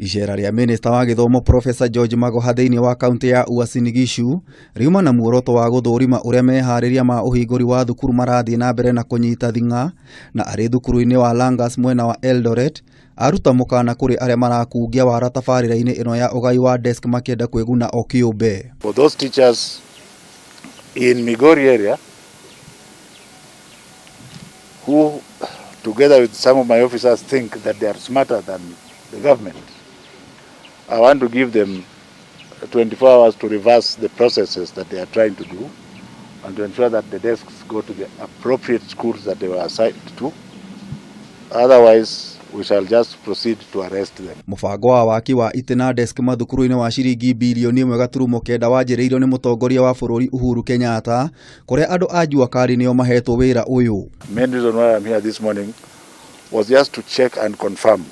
Icera rĩa minista wa gĩthomo Professor George Magoha thĩinĩ wa kaunti ya Uasin Gishu riuma na muoroto wa gũthũrima ũrĩa meharĩria ma ũhingũri wa thukuru marathiĩ na mbere na kũnyita thing'a, na arĩ thukuru-inĩ wa Langas mwena wa Eldoret aruta mũkana kũrĩ arĩa marakungia wara tabarĩra-inĩ ĩno ya ũgai wa desk makĩenda kwĩguna o kĩũmbe. For those teachers in Migori area who, together with some of my officers, think that they are smarter than the government, I want to give them 24 hours to reverse the processes that they are trying to do and to ensure that the desks go to the appropriate schools that they were assigned to. Otherwise, we shall just proceed to arrest them. Mũbango wa waki wa itĩ na desk mathukuru-inĩ wa ciringi bilioni 1.9 wanjĩrĩirio nĩ mũtongoria wa bũrũri Uhuru Kenyatta, kũrĩa andũ a Jua Kali nĩo mahetwo wĩra ũyũ. Main reason why I'm here this morning was just to check and confirm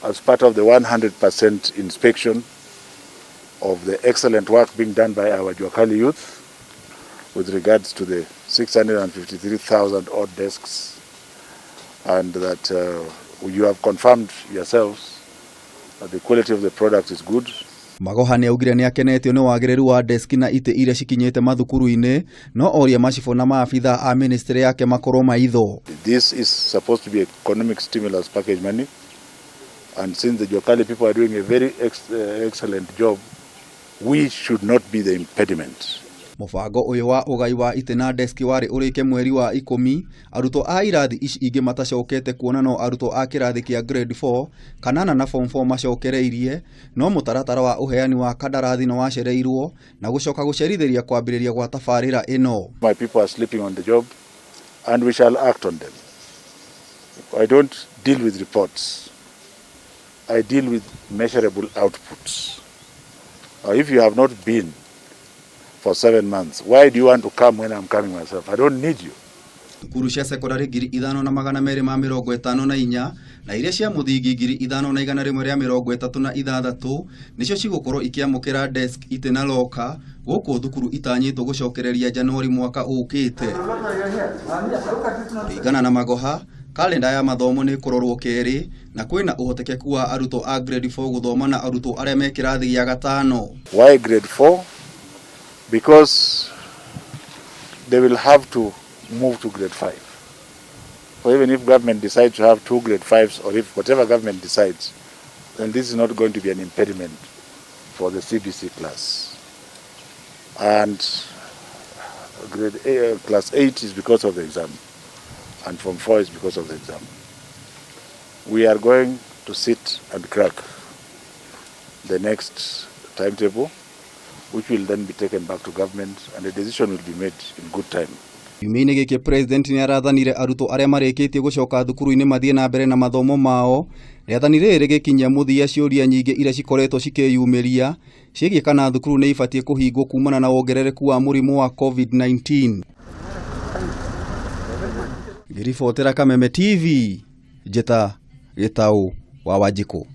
as part of the 100% inspection of the excellent work being done by our Jua Kali youth with regards to the 653,000 odd desks, and that you have confirmed yourselves that the quality of the product is good. Magoha nĩ augire nĩ akenetio nĩ wagĩrĩru wa desk na itĩ iria cikinyĩte mathukuru-inĩ, no oria macibũ na maabitha a ministry yake makorwo maitho. This is supposed to be economic stimulus package money, and since the Jua Kali people are doing a very excellent job, we should not be the impediment. Mũbango ũyũ wa ũgai wa itĩ na desk warĩ ũrĩke mweri wa 10, arutwo a irathi ici ingĩ matacokete kuona no arutwo a kĩrathi kĩa grade 4 kanana na form 4 macokereirie, no mũtaratara wa ũheani wa kandarathi nĩ wacereirwo na gũcoka gũcerithĩria kwambĩrĩria gwa tabarĩra ĩno. My people are sleeping on the job and we shall act on them. I don't deal with reports. I deal with measurable outputs. Now, if you have not been for 7 months, why do you want to come when I'm coming myself? I don't need you. Thukuru cia sekondarĩ 5254 na iria cia mũthingi 5136 nĩcio cigũkorwo ikĩamũkĩra desk, itĩ na loka gũkũ thukuru itanyĩtwo gũcokereria Januari mwaka ũkĩte. Kũringana na Magoha, kalenda ya mathomo nĩ ĩkũrorwo kerĩ na kwĩna ũhotekeku wa arutwo a grade 4 gũthoma na arutwo arĩa me kĩrathi gĩa gatano. Why grade 4? Because they will have to move to grade 5. So even if government decides to have 2 grade 5s, or if whatever government decides, then this is not going to be an impediment for the CBC class. And grade A, class 8 is because of the exam, and form 4 is because of the exam. We are going to sit and crack the next timetable, which will then be taken back to government, and a decision will be made in good time. Kiumia-inĩ gĩkĩ president nĩ arathanire arutwo arĩa marĩkĩtie gũcoka thukuru-inĩ mathiĩ na mbere na mathomo mao. Rĩathani rĩrĩ rĩgĩkinyia mũthia ciũria nyingĩ iria cikoretwo cikĩyumĩria ciĩgiĩ kana thukuru nĩ ibatiĩ kũhingwo kumana na wongerereku wa mũrimũ wa COVID-19. Ngĩribotera Kameme TV, Njĩta Gĩtaũ wa Wanjikũ.